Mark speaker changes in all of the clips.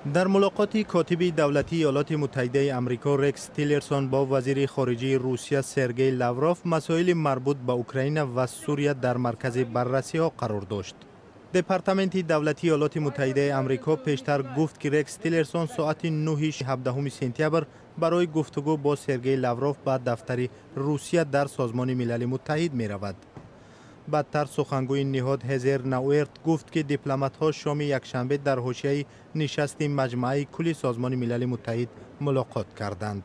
Speaker 1: Дар мулоқоти котиби давлатии Иёлоти Муттаҳидаи Амрико Рекс Тиллерсон бо вазири хориҷии Русия Сергей Лавров масоили марбут ба Украина ва Сурия дар маркази баррасиҳо қарор дошт. Департаменти давлатии Иёлоти Муттаҳидаи Амрико пештар гуфт, ки Рекс Тиллерсон соати 9 17 сентябр барои гуфтугӯ бо Сергей Лавров ба дафтари Русия дар Созмони Милали Муттаҳид меравад. Баъдтар сухангӯи ниҳод Ҳезер Науэрт гуфт, ки дипломатҳо шоми якшанбе дар ҳошияи нишасти Маҷмааи кулли Созмони Милали Муттаҳид мулоқот карданд.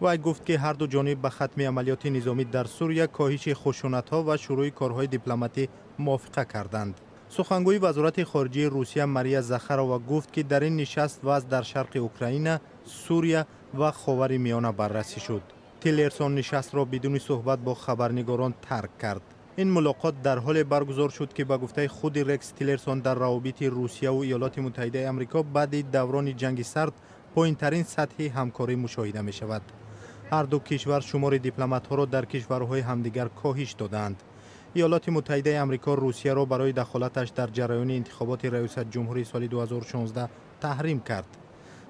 Speaker 1: Вай гуфт, ки ҳарду ҷониб ба хатми амалиёти низомӣ дар Сурия, коҳиши хушунатҳо ва шурӯъи корҳои дипломатӣ мувофиқа карданд. Сухангӯи Вазорати хориҷии Русия Мария Захарова гуфт, ки дар ин нишаст вазъ дар шарқи Украина, Сурия ва Ховари Миёна баррасӣ шуд. Тиллерсон нишастро бидуни суҳбат бо хабарнигорон тарк кард. Ин мулоқот дар ҳоле баргузор шуд, ки ба гуфтаи худи Рекс Тиллерсон дар равобити Русияву Иёлоти Муттаҳидаи Амрико баъди даврони ҷанги сард поинтарин сатҳи ҳамкорӣ мушоҳида мешавад. Ҳарду кишвар шумори дипломатҳоро дар кишварҳои ҳамдигар коҳиш додаанд. Иёлоти Муттаҳидаи Амрико Русияро барои дахолаташ дар ҷараёни интихоботи раёсатҷумҳурии соли 2016 таҳрим кард.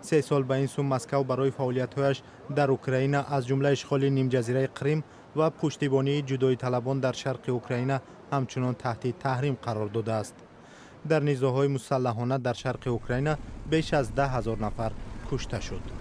Speaker 1: 3 сол ба ин сӯ Москав барои фаъолиятҳояш дар Украина, аз ҷумла ишғоли нимҷазираи Қрим ва пуштибонии ҷудоиталабон дар шарқи Украина, ҳамчунон таҳти таҳрим қарор додааст. Дар низоъҳои мусаллаҳона дар шарқи Украина беш аз 10 000 нафар кушта шуд.